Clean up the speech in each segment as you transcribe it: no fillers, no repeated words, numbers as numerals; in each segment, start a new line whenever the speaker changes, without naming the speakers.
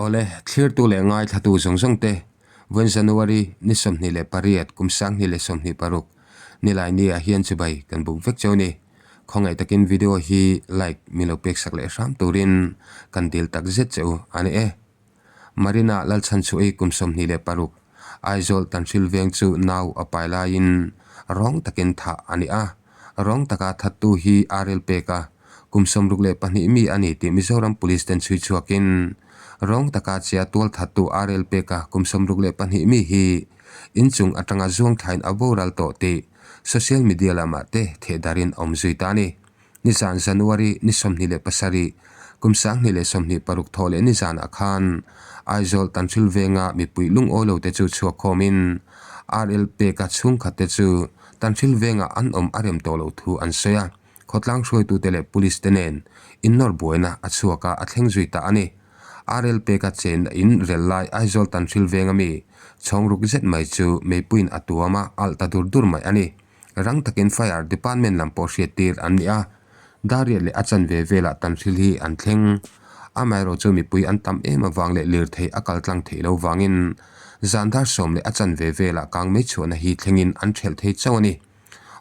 Awle, thlirtu leh ngaithlatu zawng zawng te, Vawiin January ni 28 kum 2026 nilai ni ah hian chibai kan buk vek cheu ni. Khawngaih takin video hi like min lo pek sak leh hram turin kan dil tak zet che u a ni e. Marina Lalchhanchhuahi kum 26, Aizawl Tanhril veng chu nau a pai laiin rawng takin thah a ni a. Rawng taka thattu hi RL Peka kum 62 mi a ni tih Mizoram Police ten chhui chhuakin rawng taka chia tual thattu RL Peka kum 62 mi hi inchung atanga zuang thlain a boral tawh tih social media lamah te thehdarin a awm zui ta a ni. Nizan January ni 27, kum 2026 thawh leh nizanah khan Aizawl Tanhril venga mipui lungawi lo te chu chhuak khawmin RL Peka chhungkhat te chu Tanhril vengah an awm a rem tawh loh thu an sawi a, khawtlang hruaitute leh Police te nen innawr buaina a chhuak a, a thleng zui ta a ni. RL Peka chenna in rel lai Aizawl Tanhril venga mi chhawng ruk zet mai chu meipuiin a tuam a, alh ta dur dur mai a ni. Rang takin Fire Department lam pawh hriattir an ni a, Dariat leh a chanve velah Tanhril hi an thleng. Amaherawh chu mipui an tam em avang leh lirthei a kal tlang theih lo vangin zan dar sawm leh a chanve velah kang mai chhuahna hi thlengin an ṭhelh thei chauh a ni.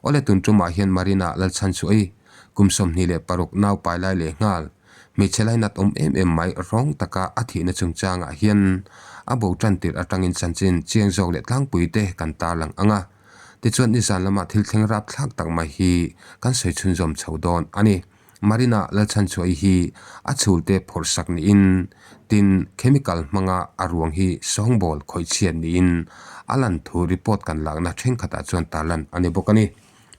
Awle tun ṭumah hian Marina Lalchhanchhuahi kum 26 nau pai lai leh nghal hmeichhe lainat awm em em mai rawng taka a thihna chungchangah hian a bo ṭan tirh aṭangin chanchin chiang zawk leh tlangpui te kan tarlang ang a. Tichuan nizan lama thil thleng rap thlak tak mai hi kan sawi chhunzawm chho dawn a ni. Marina Lalchhanchhuahi hi a chhulte phawrh sak niin tin chemical hmanga a ruang hi sawngbawl khawih chhiat niin a lan thu report kan lakna thenkhatah chuan tarlan a ni bawk a ni.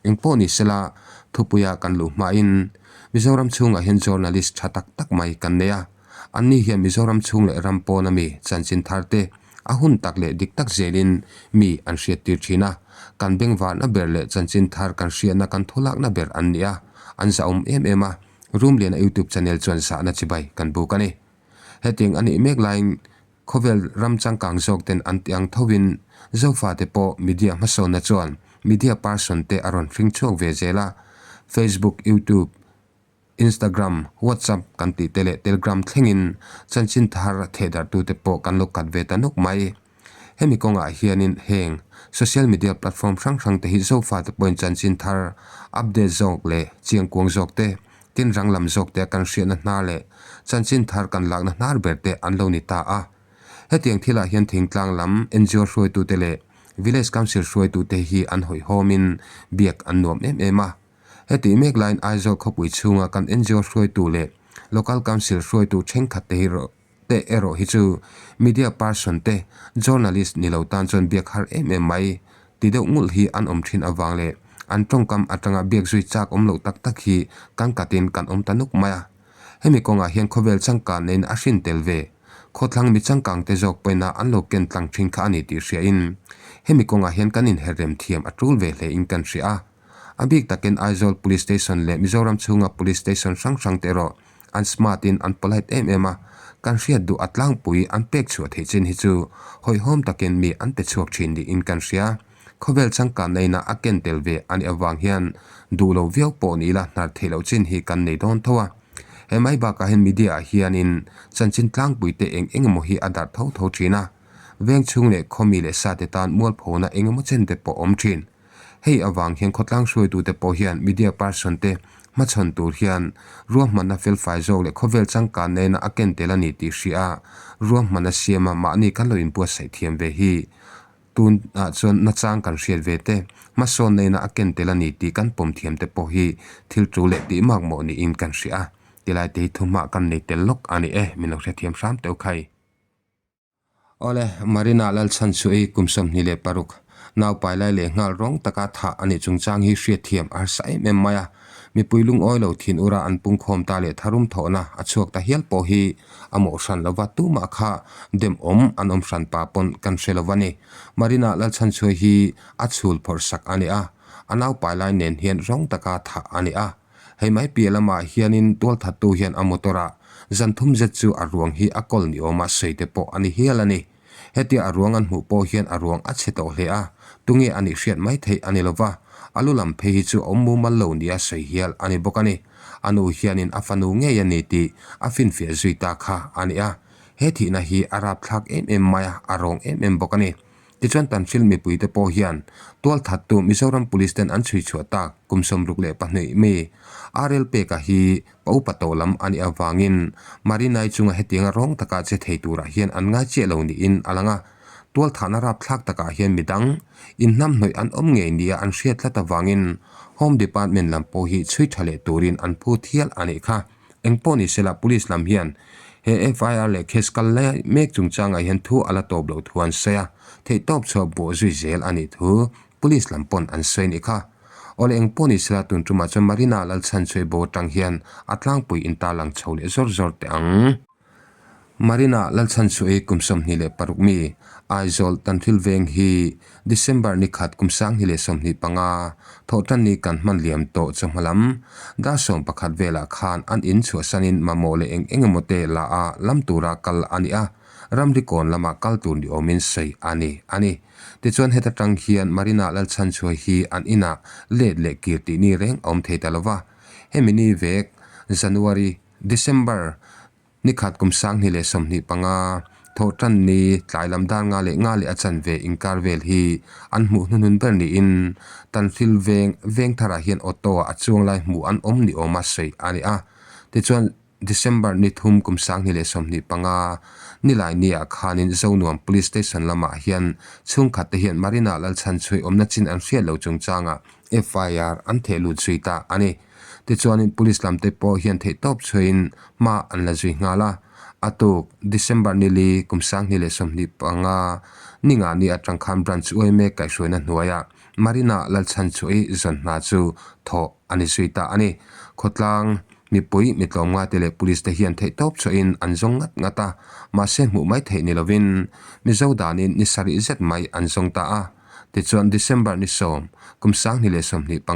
Engpawh ni sela thupuia kan luh hmain Mizoram chhungah hian journalist tha tak tak mai kan nei a, anni hian Mizoram chhung leh ram pawn ami chanchin thar te A hun tak leh dik tak zelin mi an hriattir thin a, kan bengvarna ber leh chanchin thar kan hriatna kan thulakna ber an ni a, an zahawm em em a, Rumliana YouTube channel chuan zahna chibai kan buk a ni. Hetiang a nih mek laiin khawvel ram changkang zawk ten an ti ang thovin Zofate pawh media hmasawnna chuan media person te a rawn hring chhuak ve zel a, Facebook, YouTube, Instagram, WhatsApp kan tih te leh Telegram thlengin chanchin thar thehdarhtute pawh kan lo kat ve ta nuk mai. Hemi kawngah hianin heng social media platform hrang hrang te hi Zofate pawhin chanchin thar update zawk leh chiangkuang zawk te, tin rang lam zawk te kan hriatna hnar leh chanchin thar kan lakna hnar ber te an lo ni ta a. Hetiang thilah hian thingtlang lam NGO hruaitute leh Village Council hruaitute hi an hawihhawmin biak an nuam em em a. Heti mek laiin Aizawl khawpui chhunga kan NGO hruaitu leh Local Council hruaitu thenkhat te hi te erawh hi chu media person te, journalist ni lo tan chuan biak har em em mai ti deuh ngulh hi an awm thin avang leh an tawngkam atanga biak zui chak awm loh tak tak hi kan katin kan awm ta nuk mai a. Hemi kawngah hian khawvel changkan neiin a hrin tel ve. Khawthlang mi changkang te zawk pawhin an lo ken tlang thin kha a ni tih hriain hemi kawngah hian kan inherrem thiam a tul ve hle in kan hria a. A bik takin Aizawl Police Station leh Mizoram chhunga Police Station hrang hrang te erawh an smart in an polite em em a, kan hriat duh a tlangpui an pek chhuah theih chin hi chu hawihhawm takin mi an pe chhuak thin niin kan hria. Khawvel changkanna ina a ken tel ve a nih avang hian duh lo viau pawh ni ila hnar theih loh chin hi kan nei dawn tho a. He mai bakah hian media ah hianin chanchin tlangpui te eng eng emaw hi a darh tho tho thin a, veng chhung leh khawmi leh sa te tan mualphona eng emaw chen te pawh awm thin. Hei avang hian khawtlang hruaitute pawh hian media person te hmachhawn tur hian ruahmanna felfai zawk leh khawvel changkan nena a ken tel a ni tih hria a, ruahmanna siama mahni kan lo inbuatsaih thiam ve hi tunah chuan nachang kan hriat ve te, hmasawn nena a ken tel a ni tih kan pawm thiam te pawh hi thil tul leh tih makmawh niin kan hria a, tilai te hi thuhma kan nei tel lawk a ni e, min lo hrethiam hram teuh khai. Awle, Marina Lalchhanchhuahi kum 26, nau pai lai leh nghal rawng taka thah a nih chungchang hi hriatthiam a harsa em em mai a. Mipui lungawi lo thin ura an pungkhawm ta leh tharum thawhna a chhuak ta hial pawh hi a mawh hran lova tumah kha dem awm an awm hran pa pawn kan hre lova ni. Marina Lalchhanchhuahi hi a chhul phawrh sak a ni a, a nau pai lai nen hian rawng taka thah a ni a. Hei mai piah lamah hianin tualthattu hian a motor ah zan thum zet chu a ruang hi a kawl ni awma sawi te pawh a ni hial a ni. Hetia a ruang an hmuh pawh hian a ruang a chhe tawh hle a, tunge a nih hriat mai theih a ni lova, a lu lam phei hi chu a awm mumal lo nia sawi hial a ni bawk a ni. A nu hianin a fanu ngei a ni tih a finfiah zui ta kha a ni a. He thihna hi a rapthlak em em mai a, a rawng em em bawk a ni. Tichuan Tanhril mipuite pawh hian tualthattu Mizoram Police ten an chhui chhuah tak kum 62 mi RL Peka hi pa upa tawh lam a nih avangin Marinai chunga hetianga rawng taka che thei turah hian an ngai chiah lo niin a lang a. Tualthahna rapthlak takah hian midang inhnamhnawih an awm ngei nia an hriat tlat avangin Home Department lam pawh hi chhui tha leh turin an phut hial a nih kha. Engpawh ni sela Police lam hian he FIR leh case kal lai mek chungchangah hian thu a la tawp loh thu an sawi a, theihtawp chhuah buah zui zel a nih thu Police lam pawn an sawi a nih kha. Awle engpawh ni sela tun tumah chuan Marina Lalchhanchhuai bo atang hian a tlangpui intarlang chho leh zawr zawr teh ang. Marina Lalchhanchhuahi kum 26 mi, Aizawl Tanhril Veng hi December ni khat kum 2025, Thawhtanni kan hman liam tawh chawhma lam dar 11 velah khan an in chhuahsanin mamawh leh eng eng emaw te la a lam tura kal a ni a, ramri kawn lama kal tur ni awmin sawi a ni a ni. Tichuan heta tang hian Marina Lalchhanchhuahi hi an inah let leh kir tih ni reng a awm thei ta lova, hemi ni vek January, December ni khat kum 2025, Thawhtan ni tlai lam dar nga leh nga leh a chanve inkar vel hi an hmuh hnuhnun ber niin Tanhril veng veng tharah hian auto ah a chuang lai hmuh an awm ni awma sawi a ni a. Tichuan December ni thum kum 2025, nilai niah khanin Zonuam Police Station lamah hian chhungkhat te hian Marina Lalchhanchhuai awmna chin an hriat lo chungchangah FIR an theh lut zui ta a ni. Tichuanin Police lam te pawh hian theihtawp chhuahin hma an la zui nghal a. A tuk, December ni li kum 2025, ni nga ni atang khan Branch UMA kaihhruaina hnuaiah Marina Lalchhanchhuahi zawn hna chu thawh a ni zui ta a ni. Khawtlang mipui mitlawmnga te leh Police te hian theihtawp chhuahin an zawng ngat ngat a, mahse hmuh mai theih ni lovin Mizo danin ni sarih zet mai an zawng ta a. Tichuan December ni 10, kum 2025,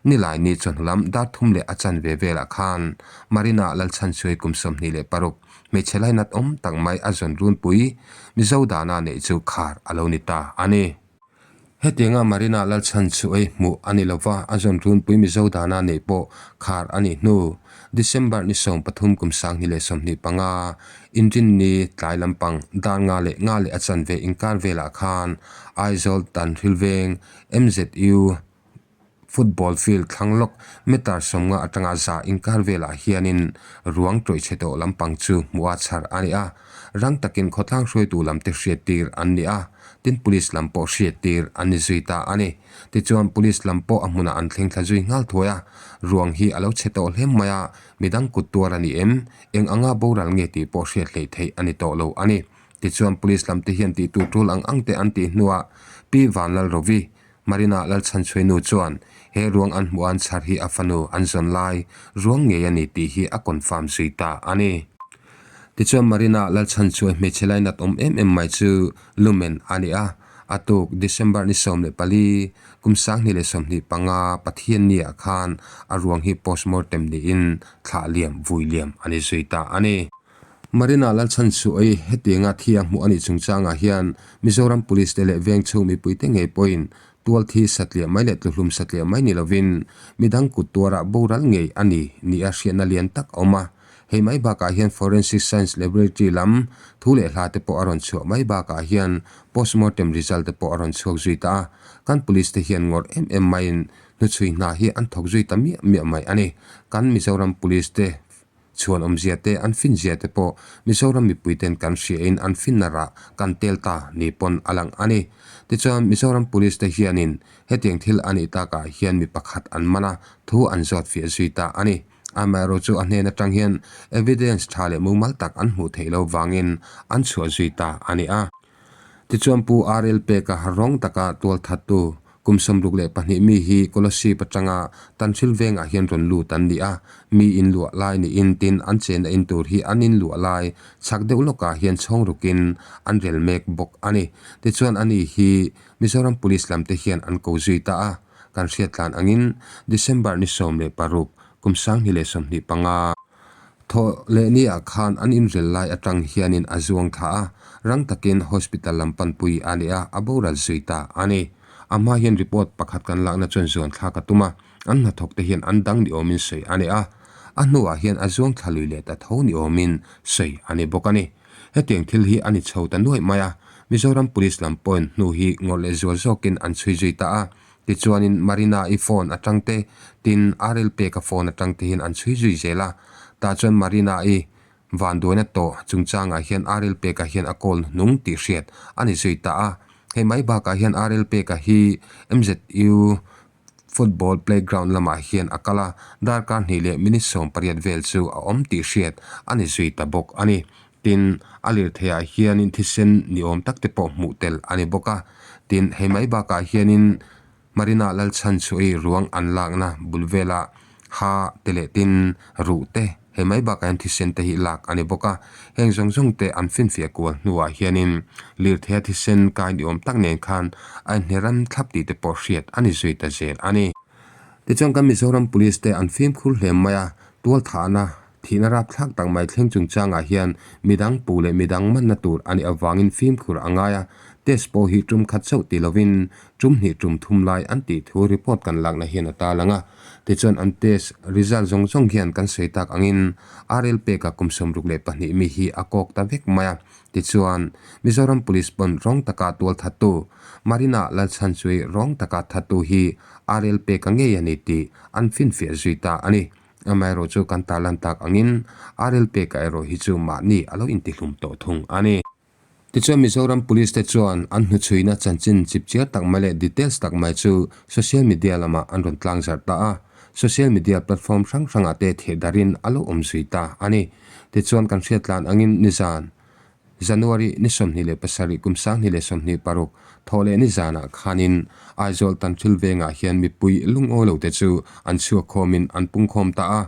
nilai ni chawhnu lam dar thum leh a chanve velah khan Marina Lalchhanchhuai kum 26, hmeichhe lainat awm tak mai a zawn runpui Mizo dana neih chu khar a lo ni ta a ni. Hetianga Marina Lalchhanchhuai hmuh a ni lova, a zawn runpui Mizo dana neih pawh khar a nih hnu December ni 13 kum 2025, Inrinni tlai lampang dar nga leh nga leh a chanve inkar velah khan Aizawl Tanhril Veng MZU Football Field thlang lawk meter 50 atanga za inkar velah hianin ruang tawih chhe tawh lampang chu hmuh a chhar a ni a, rang takin khawtlang hruaitu lamte hriattir an ni a, tin Police lam pawh hriattir an ni zui ta a ni. Tichuan Police lam pawh a hmunah an thleng thla zui nghal thuai a, ruang hi a lo chhe tawh hlem mai a, midang kut tuar a ni em? Eng anga boral nge tih pawh hriat hleih theih a ni tawh lo a ni. Tichuan Police lam te hian tih tur tul ang ang te an tih hnuah Pi Vanlalrovi, Marina Lalchhanchhuai nu chuan he ruang an hmuh an chhar hi a fanu an zawn lai ruang ngei a ni tih hi a confirm zui ta a ni. Tichuan Marina Lalchhanchhuai hmeichhe lainat awm em em mai chu Lumen a ni a, a tuk December ni 14, kum 2025 Pathianni ah khan a ruang hi postmortem niin thlah liam vui liam a ni zui ta a ni. Marina Lalchhanchhuahi hetianga thi a hmuh a nih chungchangah hian Mizoram Police te leh vengchhung mipuite ngei pawhin tual thi satliah mai leh tluhlum satliah mai ni lovin midang kut tuarah boral ngei a ni nia hriatna lian tak a awm a. Hei mai bakah hian Forensic Science Laboratory lam thu leh hla te pawh a rawn chhuah mai bakah hian postmortem result te pawh a rawn chhuak zui ta a. Kan Police te hian ngawrh em em maiin hnuchhui hna hi an thawk zui ta miah miah mai a ni. Kan Mizoram Police te chhuan awmzia te, an finzia te pawh Mizoram mipui ten kan hriain an finna rah kan tel ta ni pawn a lang a ni. Tichuan Mizoram Police te hianin hetiang thil a nih takah hian mi pakhat an man a, thu an zawt fiah zui ta a ni. Amaherawh chu a hnen atang hian evidence tha leh mumal tak an hmuh theih lo vangin an chhuah zui ta a ni a. Tichuan Pu RL Peka rawng taka tualthattu kum 62 mi hi Kolasib atanga Tanhril vengah hian rawn lut an ni a, mi inluah lai niin tin an chenna in tur hi an inluah lai chhak deuh lawkah hian chhawng rukin an rel mek bawk a ni. Tichuan ani hi Mizoram Police lamte hian an ko zui ta a, kan hriattlan angin December ni 16 kum 2025, Thawh leh ni-ah khan an inrel lai atang hianin a zuang thla a, rang takin hospital lam panpui a ni a, a boral zui ta a ni. A hma hian report pakhat kan lakna chuan zuan thlak a tum a, an hnathawk te hian an dang ni awmin sawi a ni a, a hnuah hian a zuang thla lui leh ta tho ni awmin sawi a ni bawk a ni. Hetiang thil hi a ni chho ta nuaih mai a, Mizoram Police lam pawhin hnu hi ngawrh leh zual zawkin an chhui zui ta a. Tichuanin Marina-i phone atang te, tin RL Peka phone atang te hian an chhui zui zel a. Tah chuan Marina-i vanduaina tawh chungchangah hian RL Peka hian a call hnung tih hriat a ni zui ta a. Hei mai bakah hian RL Peka hi MZU Football playground lamah hian a kal a, darkar hnih leh minute 18 vel chu a awm tih hriat a ni zui ta bawk a ni. Tin, a lirtheiah hianin thisen ni awm tak te pawh hmuh tel a ni bawk a. Tin, hei mai bakah hianin Marina Lalchhanchhuahi ruang an lakna bul vela ha te leh tin ruh te hei mai bakah hian thisen te hi lak a ni bawk a. Heng zawng zawng te an finfiah kual hnuah hianin lirtheia thisen kai ni awm tak nen khan a inhneram thlap tih te pawh hriat a ni zui ta zel a ni. Tichuan kan Mizoram Police te an fimkhur hle mai a, tualthahna Thihna rapthlak tak mai thleng chungchangah hian midang pu leh midang manna tur a nih avangin fimkhur a ngai a, test pawh hi tum khat chauh ti lovin tum hnih tum thum lai an tih thu report kan lakna hian a tarlang a. Tichuan an test result zawng zawng hian kan sawi tak angin RL peka kum 62 mi hi a kawk ta vek mai a. Tichuan Mizoram Police pawn rawng taka tual thattu Marina Lalchhanchui rawng taka thattu hi RL peka ngei a ni tih an finfiah zui ta a ni. Amaherawh chu kan tarlan tak angin RL peka erawh hi chu mahni a lo intihlum tawh thung a ni. Tichuan Mizoram Police te chuan an hnuchhuina chanchin chipchiar tak mai leh details tak mai chu social media lamah an rawn tlang zarh ta a, social media platform hrang hrangah te thehdarhin a lo awm zui ta a ni. Tichuan kan hriat tlan angin nizan January ni 27 kum 2026 thawh leh ni zanah khanin Aizawl Tanhril vengah hian mipui lungawi lote chu an chhuak khawmin an pungkhawm ta a.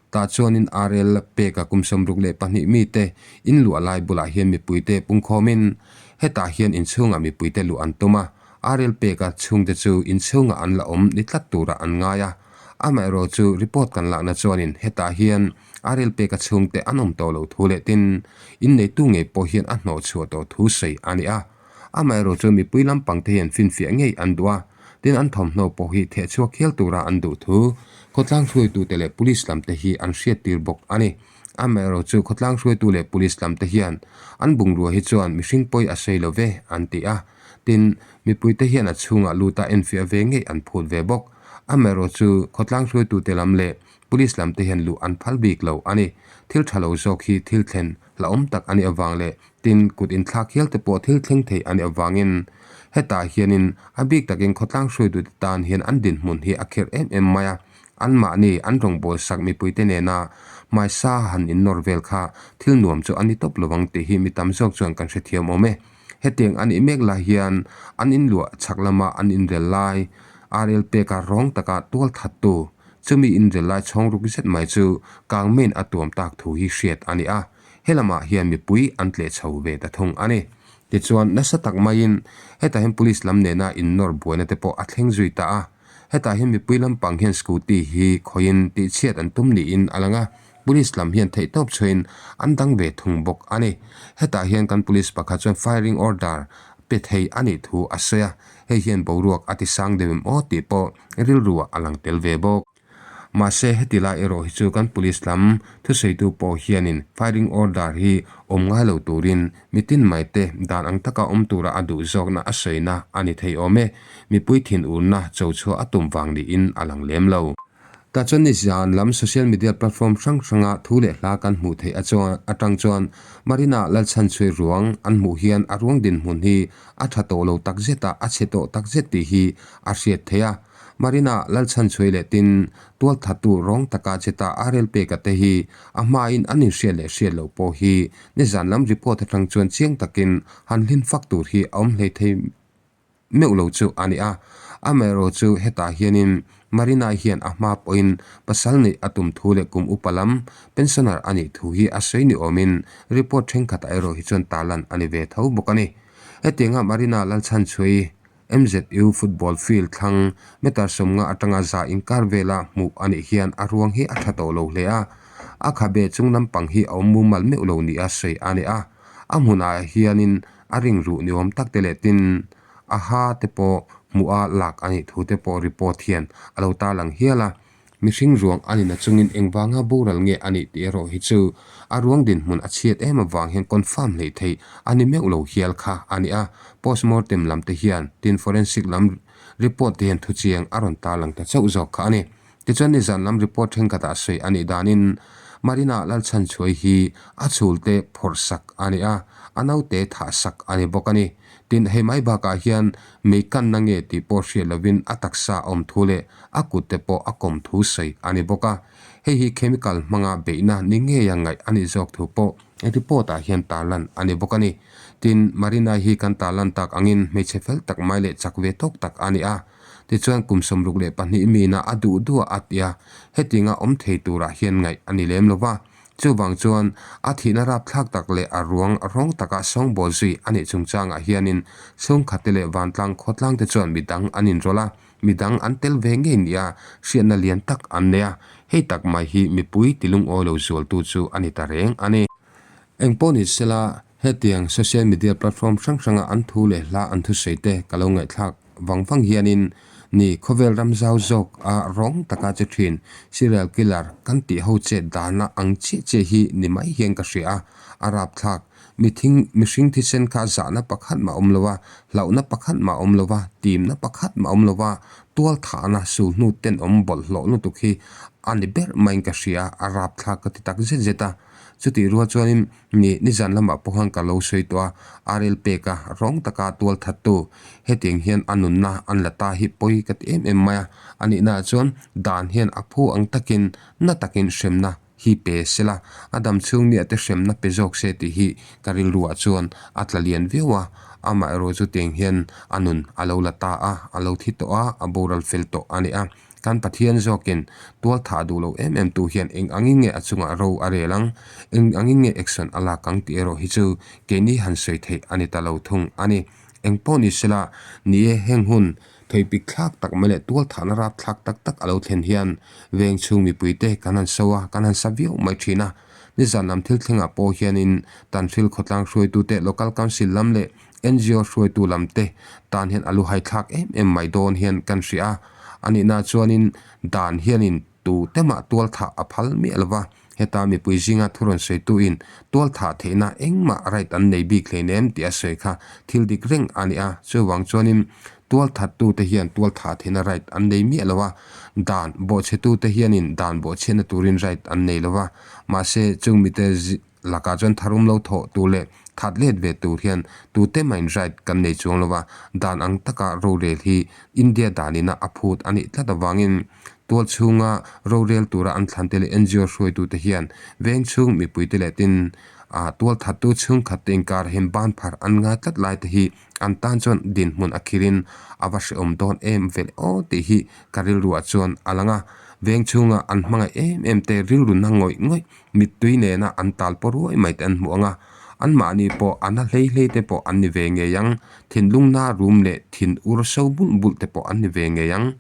Tah chuanin RL peka kum 62 mite in luah lai bulah hian mipuite pungkhawmin hetah hian inchhungah mipuite luh an tum a, RL peka chhungte chu inchhungah an la awm ni tlat turah an ngai a. Amaherawh chu report kan lakna chuanin hetah hian A rel peka chhungte an awm tawh loh thu leh tin, inneitu ngei pawh hian a hnawh chhuah tawh thu sawi a ni a. Amaherawh chu mipui lampang te hian finfiah ngei an duh a, tin an thawmhnaw pawh hi theh chhuak hial tura an duh thu khawtlang hruaitute leh police lam te hi an hriattir bawk a ni. Amaherawh chu khawtlang hruaitu leh police lam te hian an bungrua hi chuan mihring pawi a sawi lo ve an ti a, tin mipuite hian a chhungah luta enfiah ve ngei an phut ve bawk. Amaherawh chu khawtlang hruaitute lam leh Police lam te hian luh an phal bik lo a ni. Thil tha lo zawk hi thil thlen hlauhawm tak a nih avang leh tin kut inthlak hial te pawh thil thleng thei a nih avangin hetah hianin a bik takin khawtlang hruaitute tan hian an dinhmun hi a khirh em em mai a. Anmahni an rawngbâwl sak mipuite nena hmaisa han innawr vel kha thil nuam chu a ni tawp lovang tih hi mi tam zawk chuan kan hrethiam awm e. Hetiang a nih mek lai hian an inluah chhak lama an inrel lai RL peka rawng taka tual thattu Chumi inrel lai chhawng ruk zet mai chu kangmein a tuam tak thu hi hriat a ni a, he lamah hian mipui an tleh chho ve ta thung a ni. Tichuan, nasa tak maiin hetah hian police lam nena innawr buaina te pawh a thleng zui ta a. Hetah hian mipui lampang hian scooty hi khawiin tihchhiat an tum niin a lang a, police lam hian theihtawp chhuahin an dang ve thung bawk a ni. Hetah hian kan police pakhat chuan firing order pe thei a nih thu a sawi a, hei hian boruak a ti sang deuh em aw tih pawh rilruah a lang tel ve bawk. Mahse heti lai erawh hi chu kan police lam thusawitu pawh hianin firing order hi awm ngai lo turin mitin mai te dan ang taka awm tura a duh zawkna a sawina a ni thei awm e, mipui thinurna cho chhuah a tum vang niin a lang lem lo. Tah chuan ni zan lam social media platform hrang hranga thu leh hla kan hmuh theih a chuan atang chuan Marina Lalchhanchhui ruang an hmuh hian a ruang dinhmun hi a tha tawh lo tak zet a, a chhe tawh tak zet tih hi a hriat theih a. Marina Lalchhanchhui leh tin tualthattu rawng taka che ta a rel peka te hi a hmain an inhriat leh hriat loh pawh hi nizan lam report atang chuan chiang takin han hlin fak tur hi a awm hlei thei meuh lo chu a ni a. Amaherawh chu hetah hianin Marina hian a hma pawhin pasal neih a tum thu leh kum upa lam pensioner a nih thu hi a sawi ni awmin report thenkhatah erawh hi chuan tarlan a ni ve tho bawk a ni. Hetianga Marina Lalchhanchhui MZU football field thlang meter 50 atanga za inkar vela hmuh a nih hian a ruang hi a tha tawh lo hle a, a khabe chung lampang hi a awm mumal meuh lo nia sawi a ni a. A hmunah hianin a ring ruh ni awm tak te leh tin a ha te pawh hmuh a lak a nih thu te pawh report hian a lo tarlang hial a. Mihring ruang a nina chungin engvanga boral nge a nih tih erawh hi chu a ruang dinhmun a chhiat em avang hian confirm hleih theih a ni meuh lo hial kha a ni a. Postmortem lam te hian tin forensic lam report te hian thuchiang a rawn tarlang ta chauh zawk kha a ni. Tichuan nizan lam report thenkhatah sawi a nih danin Marina Lalchhanchhuai hi a chhulte phawrh sak a ni a, a naute thah sak a ni bawk a ni. Tin, hei mai bakah hian mei kanna nge tih pawh hriat lovin a taksa a awm thu leh a kutte pawh a kawm thu sawi a ni bawk a. Hei hi chemical hmanga beihna ni ngeia ngaih a nih zawk thu pawh report-ah hian tarlan a ni bawk a ni. Tin, Marina hi kan tarlan tak angin hmeichhe fel tak mai leh chak ve tawk tak a ni a. Tichuan kum 62 mina a duh duh a at ia, hetinga awm thei turah hian ngaih a ni lem lo va. Chuvang chuan a thihna rapthlak tak leh a ruang rawng taka sawngbawl zui a nih chungchangah hianin chhungkhatte leh vantlang khawtlangte chuan midang an inrawlh a, midang an tel ve ngei nia hriatna lian tak an nei a, hei tak mai hi mipui tilungawi lo zualtu chu a ni ta reng a ni. Engpawh ni sela, hetiang social media platform hrang hranga an thu leh hla an thusawi te ka lo ngaihthlak vang vang hianin ni khawvel ram zau zawk a rawng taka che thin serial killer kan tih ho chet dana ang chiah chiah hi ni mai hian ka hria a, a rapthlak. Mithing mihring thisen kha zahna pakhat mah awm lo a, hlauhna pakhat mah awm lo a, timna pakhat mah awm lo a, tual thahna sulhnu tenawm bawlhhlawh lutuk hi a ni ber maiin ka hria a, a rapthlak ka ti tak zet zet a. Chutih rual chuanin ni nizan lamah pawh khan ka lo sawi tawh a, RL peka rawng taka tual thattu hetiang hian a nunna an la ta hi pawi ka ti em em mai a, a nihnaah chuan dan hian a phu ang takin na takin hremna hi pe sela, a dam chhung nia te hremna pe zawk se tih hi ka rilruah chuan a tla lian viau a, amaherawh chu tiang hian a nun a lo la ta a, a lo thi tawh a, a boral fel tawh a ni a. Kan Pathian zawkin tual thah duh lo em em tu hian eng angin nge a chungah ro a rel ang, eng angin nge action a lak ang tih erawh hi chu keini han sawi theih a ni ta lo thung a ni. Eng pawh ni sela, ni e heng hun thawipik thlak tak mai leh tual thahna rap thlak tak tak a lo thlen hian veng chhung mipuite kan han so a, kan han sa viau mai thin a. Nizan lam thil thlengah pawh hianin Tanhril khawtlang hruaitute Local Council lam leh NGO hruaitu lam te tan hian a lu hai thlak em em mai dawn hian kan hria a, a nihna chuanin dan hianin tu te mah tual thah a phal miah lo va, heta mipui zinga thu rawn sawituin tual thah theihna engmah right an nei bik hleinem tih a sawi kha thil dik reng a ni a, chuvang chuanin tual thattu te hian tual thah theihna right an nei miah lo a, dan bawhchhetu te hianin dan bawhchhiatna turin right an nei lo va, mahse chung mite Lakah chuan tharum lo thawh tur leh that let ve tur hian tute mahin right kan nei chuang lo va, dan ang taka rorel hi India danina a phut a nih tlat avangin tual chhunga rorel tura an thlante leh NGO hruaitute hian veng chhung mipuite leh tin tual thattu chhungkhatte inkar hian ban phar an ngai tlat lai te hi an tan chuan dinhmun a khirin a va hrehawm dawn em velh aw tih hi ka rilruah chuan a lang a, veng chhunga an hmangaih em em te rilru na ngawih ngawih Mittui nena an tal pawh ruai mai te an hmuh ang a, anmahni pawh a na hlei hlei te pawh an ni ve ngei ang, thinlung na rum leh thin ur so bulh bulh te pawh an ni ve ngei ang.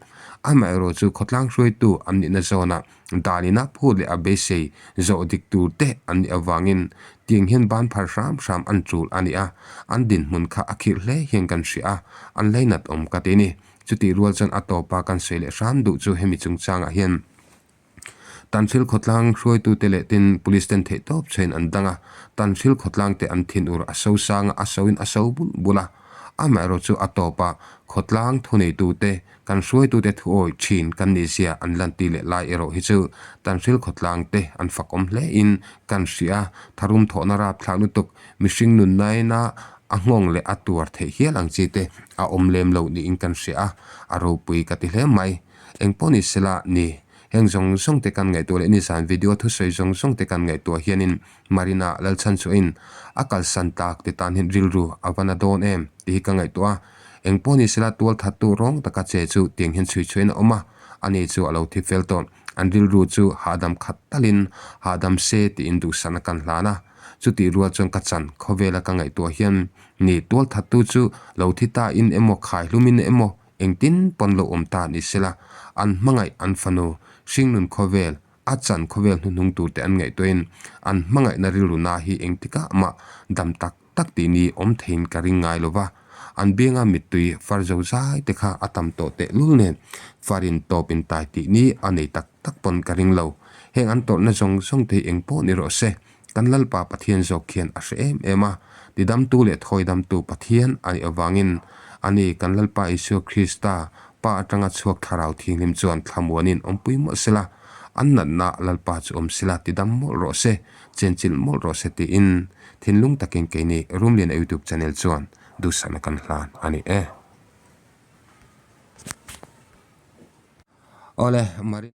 Amaherawh chu khawtlang hruaitu an nihna zawnah danina phut leh a beisei zawh dik tur te an nih avangin tiang hian ban phar hram hram an tul a ni a, an dinhmun kha a khirh hle hian kan hria a, an lainat awm ka ti ni. Chutih rual chuan a tawpa kan sawi leh hram duh chu hemi chungchangah hian Tanhril khawtlang hruaitute leh tin police ten theih tawp chhain an dang a, Tanhril khawtlang te an thinur a so sang a, a soin a so bulh bulh a. Amaherawh chu a tawp a, khawtlang thuneitute, kan hruaitute thuawi thin kan nihzia an lanti leh lai erawh hi chu Tanhril khawtlang te an fakawm hle in kan hria a, tharum thawhna rapthlak lutuk mihring nunnaina a nghawng leh a tuar theih hial ang chi te a awm lem lo niin kan hria a, a ropui ka ti hle mai. Engpawh ni sela ni, heng zawng zawng te kan ngaihtuah leh nizan video thusawi zawng zawng te kan ngaihtuah hianin Marina Lalchhanchhuahin a kalsan tak te tan hian rilru a va na dawn em tih hi ka ngaihtuah a. Engpawh ni sela tualthattu rawng taka che chu tiang hian chhui chhuahin a awm a, ani chu a lo thi fel tawh. An rilru chu hahdam khat talin hahdam se tiin duhsakna kan hlan a. Chutih rual chuan ka chan khawvela ka ngaihtuah hian ni tualthattu chu lo thi ta in emaw khaihlum in emaw Engtin pawn lo awm ta ni sela, an hmangaih an fanu, hringnun khawvel, a chan khawvel hnuhnung turte an ngaihtuahin an hmangaihna rilru na hi engtikah mah dam tak tak tih ni awm theiin ka ring ngai lo va. An bianga mittui far zo zai te kha a tam tawh tehlul nen farin tawp in tai tih ni a nei tak tak pawn ka ring lo. Heng an tawrhna zawng zawng te hi eng pawh ni rawh se. Kan Lalpa Pathian zawk khian a hre em em a, tidamtu leh thawidamtu Pathian a nih avangin ani kan Lalpa Isua Krista Pa atanga chhuak thlarau thinghlim chuan thlamuanin awmpui mawlh sela, an natna Lalpa chu awm sela tidam mawlh rawh se, chenchilh mawlh rawh se tiin thinlung takin keini Rumliana YouTube channel chuan duhsakna kan hlan a ni e. Awle, Marina.